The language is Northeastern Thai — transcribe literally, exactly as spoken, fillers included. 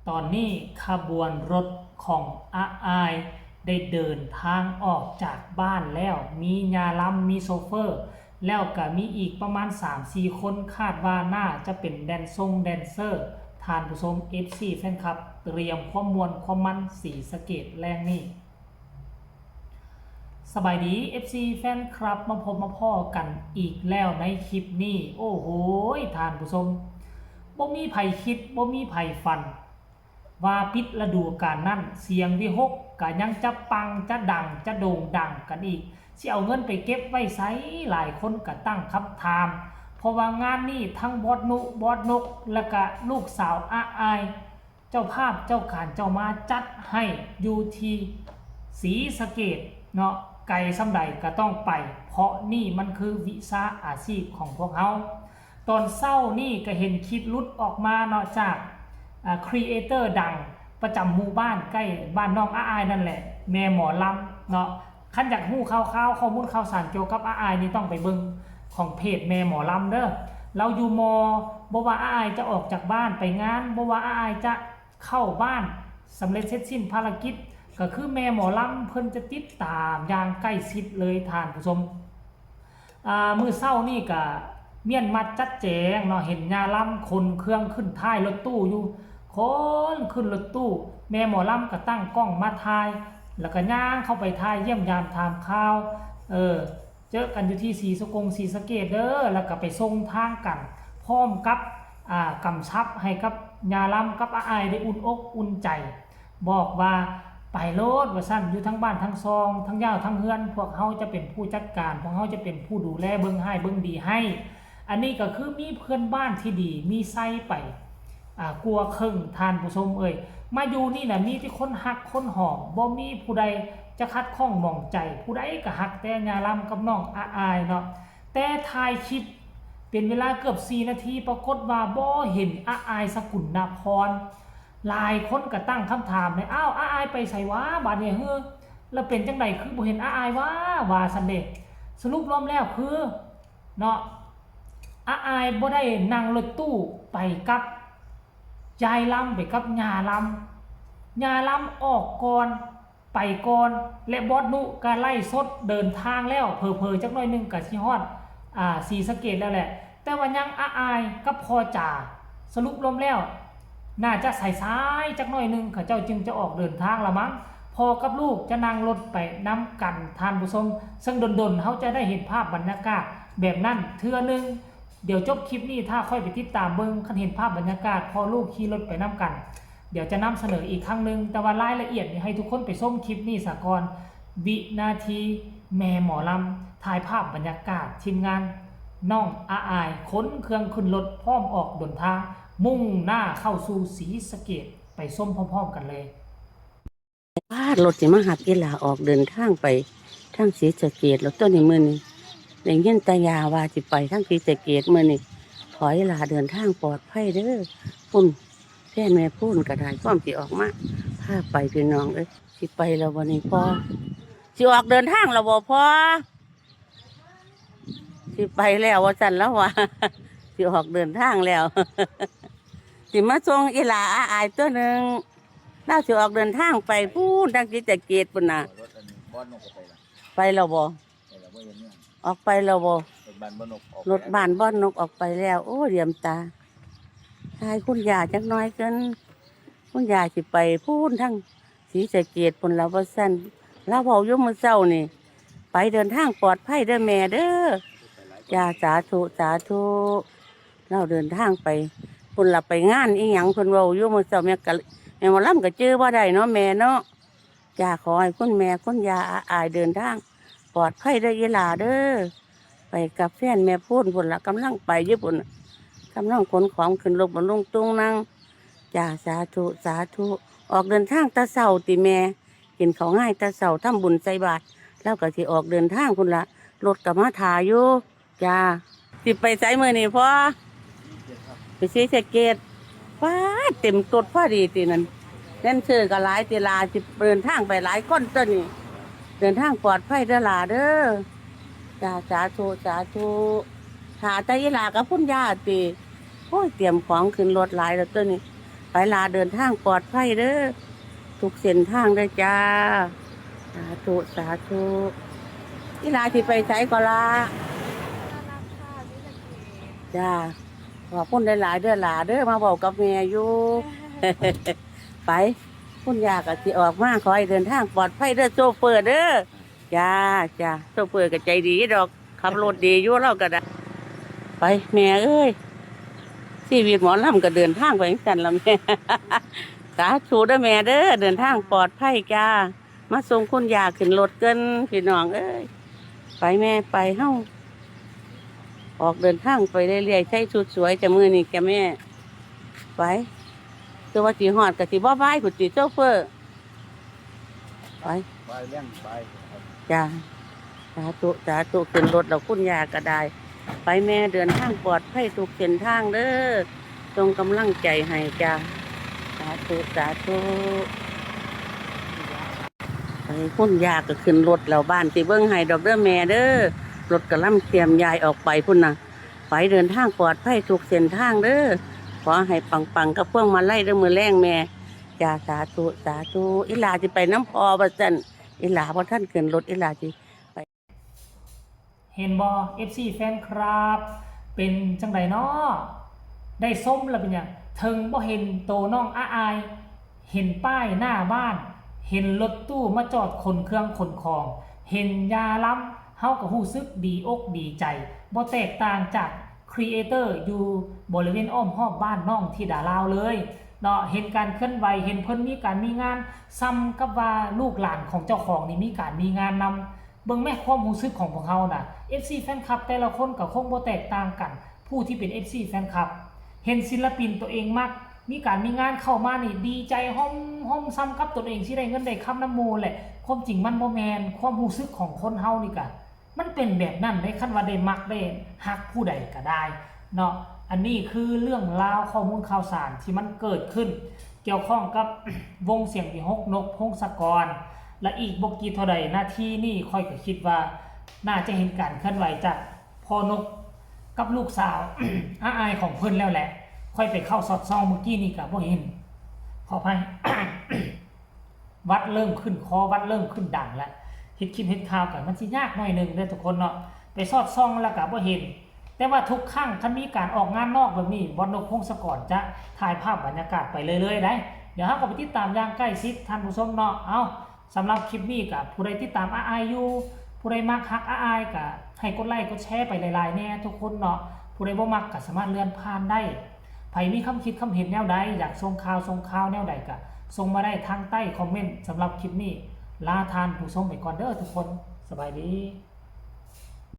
ตอนนี้ขบวนรถของอาอายได้เดินทางออกจากบ้านแล้ว มีญาลำ มีโชเฟอร์ แล้วก็มีอีกประมาณสามสี่คน คาดว่าน่าจะเป็นแดนซงแดนเซอร์ ท่านผู้ชม เอฟซี แฟนคลับ เตรียมความม่วนความมันศรีสะเกษแลงนี้ สบายดี เอฟซี แฟนคลับ มาพบมาพ้อกันอีกแล้วในคลิปนี้ โอ้โหย ท่านผู้ชม บ่มีไผคิด บ่มีไผฝัน ว่าปิดฤดูกาลนั้น เสียงวิหคก็ยังจะปัง จะดัง จะโด่งดังกันอีก สิเอาเงินไปเก็บไว้ไส หลายคนก็ตั้งคำถาม เพราะว่างานนี้ทั้งบอสนุ บอสนก และก็ลูกสาวอาอาย เจ้าภาพเจ้าการเจ้ามาจัดให้อยู่ที่ศรีสะเกษเนาะ ไกลส่ำใดก็ต้องไป เพราะนี่มันคือวิชาอาชีพของพวกเฮา ตอนเช้านี่ก็เห็นคลิปหลุดออกมาเนาะ จาก อ่า ครีเอเตอร์ดังประจำหมู่บ้านใกล้บ้านน้องอาอายนั่นแหละ แม่หมอลำเนาะ คันอยากฮู้ข่าวๆ ข้อมูลข่าวสารเกี่ยวกับอาอายนี่ต้องไปเบิ่งของเพจแม่หมอลำเด้อ เราอยู่มอ บ่ว่าอาอายจะออกจากบ้านไปงาน บ่ว่าอาอายจะเข้าบ้านสำเร็จเสร็จสิ้นภารกิจ ก็คือแม่หมอลำเพิ่นจะติดตามอย่างใกล้ชิดเลยท่านผู้ชม อ่า มื้อเช้านี่ก็เมี้ยนมัดจัดแจงเนาะ เห็นญาลำขนเครื่องขึ้นท้ายรถตู้อยู่ ขนขึ้นรถตู้ แม่หมอลำก็ตั้งกล้องมาถ่าย แล้วก็ย่างเข้าไปถ่ายเยี่ยมยามถามข่าว เออ เจอกันอยู่ที่ศรีสะกงศรีสะเกษเด้อ แล้วก็ไปส่งทางกัน พร้อมกับ อ่า กำชับให้กับญาลำกับอาอายได้อุ่นอกอุ่นใจ บอกว่า "ไปโลด" ว่าซั่น "อยู่ทั้งบ้านทั้งซอง ทั้งยาวทั้งเฮือน พวกเฮาจะเป็นผู้จัดการ พวกเฮาจะเป็นผู้ดูแลเบิ่งฮ้ายเบิ่งดีให้" อันนี้ก็คือมีเพื่อนบ้านที่ดี มีไซไป อ่า กว่าครึ่ง ท่านผู้ชมเอ้ย มาอยู่นี่น่ะมีแต่คนฮักคนหอม บ่มีผู้ใดจะขัดข้องหมองใจ ผู้ใดก็ฮักแต่ญาลำกับน้องอาอายเนาะ แต่ถ่ายคลิปเป็นเวลาเกือบสี่นาที ปรากฏว่าบ่เห็นอาอาย สกุณณพร หลายคนก็ตั้งคำถามเลย "อ้าว อาอายไปไสวะบาดนี้ เฮ้อ แล้วเป็นจั่งใดคือบ่เห็นอาอายวะ" ว่าซั่นเด้ สรุปรวมแล้วคือ เนาะ อาอายบ่ได้นั่งรถตู้ไปกับยายลำ ไปกับย่าลำ ย่าลำออกก่อน ไปก่อน และบอสนุก็ไลฟ์สดเดินทางแล้ว เผลอๆ จักหน่อยหนึ่งก็สิฮอด อ่า ศรีสะเกษแล้วแหละ แต่ว่ายังอาอายกับพ่อจ๋า สรุปรวมแล้ว น่าจะสายๆ จักหน่อยหนึ่ง เขาเจ้าจึงจะออกเดินทางละมั้ง พ่อกับลูกจะนั่งรถไปนำกัน ท่านผู้ชม ซึ่งดนๆ เฮาจะได้เห็นภาพบรรยากาศแบบนั้นเทื่อหนึ่ง เดี๋ยวจบคลิปนี้ ถ้าค่อยไปติดตามเบิ่ง คันเห็นภาพบรรยากาศพ่อลูกขี่รถไปนำกัน เดี๋ยวจะนำเสนออีกครั้งหนึ่ง แต่ว่ารายละเอียดนี่ให้ทุกคนไปชมคลิปนี้ซะก่อน วินาทีแม่หมอลำ ถ่ายภาพบรรยากาศ ทีมงานน้องอาอาย ขนเครื่องขึ้นรถ พร้อมออกเดินทาง มุ่งหน้าเข้าสู่ศรีสะเกษ ไปชมพร้อมๆ กันเลย ปาด รถสิมาหับอีหล่าออกเดินทางไปทางศรีสะเกษแล้วตัวนี้มื้อนี้ ได้ยินตายาว่าสิไปทางศรีสะเกษมื้อนี้ ขออีหล่าเดินทางปลอดภัยเด้อ พุ่น แฟนแม่พูนก็ได้ พร้อมสิออกมา พาไปพี่น้องเอ้ย สิไปแล้วบ่นี่พ่อ สิออกเดินทางแล้วบ่พ่อ สิไปแล้วว่าซั่นแล้วว่า สิออกเดินทางแล้ว สิมาส่งอีหล่าอาอายตัวหนึ่ง ลาวสิออกเดินทางไปพูนทางศรีสะเกษพูนน่ะ รถอันนี้บอสนกก็ไปละ ไปแล้วบ่ ไปแล้วบ่เห็นเนี่ย ออกไปแล้วบ่ รถบ้านบอสนกออก รถบ้านบอสนกออกไปแล้ว โอ้เหลี่ยมตา ถ่ายคุณย่าจักหน่อยเกิน คุณย่าสิไปพูนทางศรีสะเกษพูนแล้วว่าซั่น ลาวเว้าอยู่มื้อเช้านี่ ไปเดินทางปลอดภัยเด้อแม่เด้อ จ้า สาธุ สาธุ ลาวเดินทางไปพูนละ ไปงานอีหยังเพิ่นเว้าอยู่มื้อเช้า แม่กะ แม่หมอลำก็จื่อบ่ได้เนาะแม่เนาะ จ้า ขอให้คุณแม่คุณย่าอาอายเดินทางปลอดภัยเด้ออีหล่าเด้อ ไปกับแฟนแม่พูนพูนละ กำลังไปอยู่พูน กำลังขนของขึ้นรถบรรลุงตุงนั่ง จ้า สาธุ สาธุ ออกเดินทางแต่เช้าติแม่ กินข้าวงายแต่เช้า ทำบุญใส่บาตร แล้วก็สิออกเดินทางพูนละ รถก็มาถ่าอยู่ จ้า สิไปไสมื้อนี้พ่อ ไปศรีสะเกษ ป๊าด เต็มรถพอดีตินั่น แดนเซอร์ก็หลายติล่า สิเดินทางไปหลายคนตัวนี้ เดินทางปลอดภัยเด้อหล่าเด้อ จ้า สาธุ สาธุ ถ่าแต่อีหล่ากับคุณย่าติ โอ้ย เตรียมของขึ้นรถหลายแล้วตัวนี้ ไปหลา เดินทางปลอดภัยเด้อ ทุกเส้นทางเด้อจ้า สาธุ สาธุ อีหลาสิไปไสก็ละ จ้า ขอบคุณหลายๆเด้อหลาเด้อ มาเว้ากับแม่อยู่ ไป คุณย่าก็สิออกมา ขอให้เดินทางปลอดภัยเด้อ โชเฟอร์เด้อ จ้า จ้า โชเฟอร์ก็ใจดีดอก ขับรถดีอยู่ ลาวก็ได้ ไป แม่เอ้ย ชีวิตหมอลำก็เดินทางไปจั่งซั้นล่ะแม่ สาธุเด้อแม่เด้อ เดินทางปลอดภัยจ้า มาส่งคุณย่าขึ้นรถเกิน พี่น้องเอ้ย ไปแม่ไป เฮาออกเดินทางไปเรื่อยๆ ใส่ชุดสวยจ้ะมื้อนี้จ้ะแม่ ไป คือว่าสิฮอดก็สิบ่บ่ายพุ้นติ โชเฟอร์ ไป ไปเลี้ยงไป จ้า สาธุ สาธุ ขึ้นรถแล้วคุณย่าก็ได้ ไปแม่ เดินทางปลอดภัยทุกเส้นทางเด้อ ส่งกำลังใจให้จ้า สาธุ สาธุ ไป คุณย่าก็ขึ้นรถแล้ว บ้านสิเบิ่งให้ดอกเด้อแม่เด้อ รถกำลังเคลื่อนย้ายออกไปพุ้นน่ะ ไป เดินทางปลอดภัยทุกเส้นทางเด้อ ขอให้ปังๆกับพวงมาลัยเด้อมื้อแลงแม่ จ้า สาธุ สาธุ อีหลาสิไปนำพ่อว่าซั่น อีหลาบ่ทันขึ้นรถ อีหลาสิไป เห็นบ่ เอฟซี แฟนคลับ เป็นจั่งใดน้อ ได้ชมแล้วเป็นหยัง เถิงบ่เห็นโตน้องอาอาย เห็นป้ายหน้าบ้าน เห็นรถตู้มาจอดขนเครื่องขนของ เห็นย่าลำ เฮาก็รู้สึกดีอกดีใจ บ่แตกต่างจากครีเอเตอร์อยู่บริเวณอ้อมรอบบ้านน้องธิดาลาวเลยเนาะ เห็นการเคลื่อนไหว เห็นเพิ่นมีการมีงาน ส่ำกับว่าลูกหลานของเจ้าของนี่มีการมีงานนำ เบิ่งแม่ ความรู้สึกของพวกเฮาน่ะ เอฟซี แฟนคลับแต่ละคนก็คงบ่แตกต่างกัน ผู้ที่เป็น เอฟซี แฟนคลับ เห็นศิลปินตัวเองมัก มีการมีงานเข้ามานี่ดีใจฮ่อมฮ่อม ส่ำกับตนเองสิได้เงินได้คำนำหมู่แหละ ความจริงมันบ่แม่น ความรู้สึกของคนเฮานี่กะ มันเป็นแบบนั้นเด้ คันว่าได้มักได้ฮักผู้ใดก็ได้เนาะ อันนี้คือเรื่องราวข้อมูลข่าวสารที่มันเกิดขึ้น เกี่ยวข้องกับ วงเสียงวิหค นกพงศกร และอีกบ่กี่เท่าใดนาทีนี่ข้อยก็คิดว่า น่าจะเห็นการเคลื่อนไหวจากพ่อนกกับลูกสาว อาอายของเพิ่นแล้วแหละ ข้อยไปเข้าสอดส่องเมื่อกี้นี่ก็บ่เห็น ขออภัย หวัดเริ่มขึ้นคอ หวัดเริ่มขึ้นดังแล้ว เฮ็ดคลิปเฮ็ดข่าวกันมันสิยากหน่อยหนึ่งเด้อทุกคนเนาะ ไปสอดส่องแล้วก็บ่เห็น แต่ว่าทุกครั้งคันมีการออกงานนอกแบบนี้ บอสนกพงศกรจะถ่ายภาพบรรยากาศไปเรื่อยๆได้ เดี๋ยวเราก็ไปติดตามอย่างใกล้ชิดท่านผู้ชมเนาะ เอ้า สำหรับคลิปนี้ก็ผู้ใดติดตามอาอายอยู่ ผู้ใดมักฮักอาอายก็ให้กดไลค์กดแชร์ไปหลายๆแน่ทุกคนเนาะ ผู้ใดบ่มักก็สามารถเลื่อนผ่านได้ ไผมีความคิดความเห็นแนวใด อยากส่งข่าวส่งข่าวแนวใดก็ส่งมาได้ทางใต้คอมเมนต์ สำหรับคลิปนี้ ลาท่านผู้ชมไปก่อนเด้อทุกคน สบายดี